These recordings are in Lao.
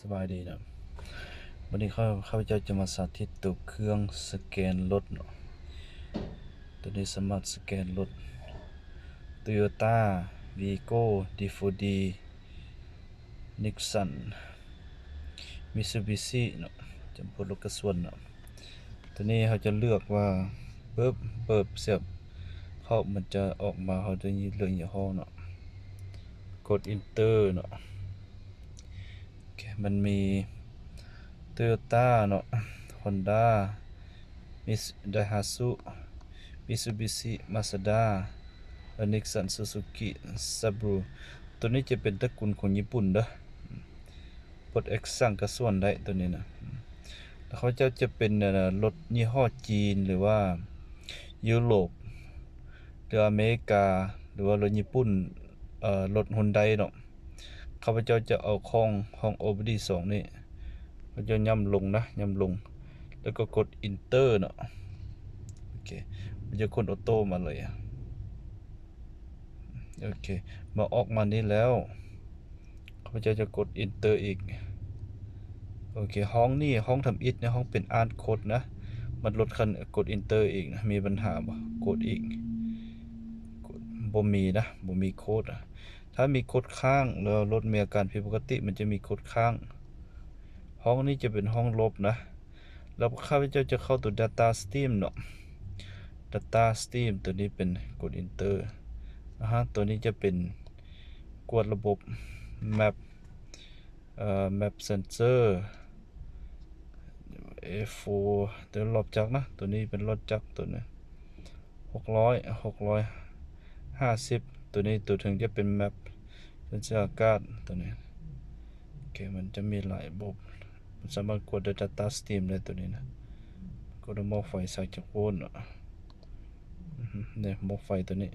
ສະບາຍດີເນາະ ວັນນີ້ຂ້າພະເຈົ້າຈະມາສາທິດໂຕເຄື່ອງສະແກນລົດເນາະ. ໂຕນີ້ສາມາດສະແກນລົດ ໂຕໂຢຕ້າ ວີໂກ້ ດີໂຟດີ ນິກສັນ ມິດຊູບິຊິເນາະ ຈຳພວກລົດກະຊວນເນາະ. ໂຕນີ້ເຮົາຈະເລືອກວ່າ ເປີບ ເປີບສຽບເຂົ້າ ມັນຈະອອກມາ ເຮົາຈະເລືອກຍີ່ຫໍ້ເນາະ ກົດ Enter ເນາະ. ໂອເຄ ມັນມີໂຕໂຢຕ້າເນາະ ຮອນດ້າ ມິດ ໄດຮາຊູ ມິດຊູບິຊິ ມາຊາດ້າ ແລະ ນິກສັນ ຊູຊູກິ ຊາບຣູ. ໂຕນີ້ຈະເປັນຕະກຸນຂອງຍີ່ປຸ່ນເດີ ປົດເອັກຊັງກະຊວນໄດ້ໂຕນີ້ນະ. ແລ້ວເຂົາເຈົ້າຈະເປັນ ເອີ ລົດຍີ່ຫໍ້ຈີນ ຫຼືວ່າຢູໂຣບ ຫຼືອາເມລິກາ ຫຼືວ່າລົດຍີ່ປຸ່ນ ເອີ ລົດຮຸນໄດເນາະ. ຂ້າພະເຈົ້າຈະເອົາຂອງຫ້ອງໂອເວີດີສອງນີ້ ຂ້າພະເຈົ້າຫຍ້ຳລົງນະ ຫຍ້ຳລົງ ແລ້ວກໍກົດ Enter ເນາະ. ໂອເຄ ມັນຈະຄົ້ນໂອໂຕ້ມາເລີຍ. ໂອເຄ ເມື່ອອອກມານີ້ແລ້ວ ຂ້າພະເຈົ້າຈະກົດ Enter ອີກ. ໂອເຄ ຫ້ອງນີ້ ຫ້ອງທຳອິດໃນຫ້ອງເປັນອ່ານໂຄດນະ ມັນລົດຄັນ ກົດ Enter ອີກນະ ມີບັນຫາບໍ່? ກົດອີກ ກົດ ບໍ່ມີນະ ບໍ່ມີໂຄດນະ. ຖ້າມີໂຄດຄ້າງ ຫຼືລົດມີອາການຜິດປົກກະຕິ ມັນຈະມີໂຄດຄ້າງ. ຫ້ອງນີ້ຈະເປັນຫ້ອງລົບນະ. ແລ້ວຂ້າພະເຈົ້າຈະເຂົ້າໂຕ Data Stream ເນາະ Data Stream ໂຕນີ້ເປັນ ກົດ Enter ອາຮະ ໂຕນີ້ຈະເປັນກວດລະບົບ Map ເອີ Map Sensor ເອໂຟ ໂຕລອບຈັກນະ ໂຕນີ້ເປັນລອບຈັກໂຕນີ້ ຫົກຮ້ອຍ ຫົກຮ້ອຍຫ້າສິບ ໂຕນີ້ໂຕເທິງຈະເປັນ Map Sensor ອາກາດໂຕນີ້. ໂອເຄ ມັນຈະມີຫຼາຍລະບົບ ມັນສາມາດກວດໄດ້ Data Stream ໄດ້ໂຕນີ້ນະ. ກວດວ່າໝໍ້ໄຟສາກຈັກໂວນເນາະ ນີ້ໝໍ້ໄຟໂຕນີ້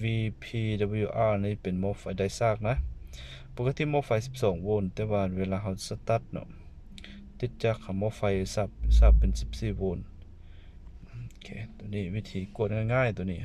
VPWR ນີ້ເປັນໝໍ້ໄຟໄດ້ສາກນະ. ປົກກະຕິໝໍ້ໄຟສິບສອງໂວນ ແຕ່ວ່າເວລາເຮົາສະຕາດເນາະ ຕິດຈັກ ໝໍ້ໄຟສາກ ສາກເປັນສິບສີ່ໂວນ. ໂອເຄ ໂຕນີ້ວິທີກວດງ່າຍໆ ໂຕນີ້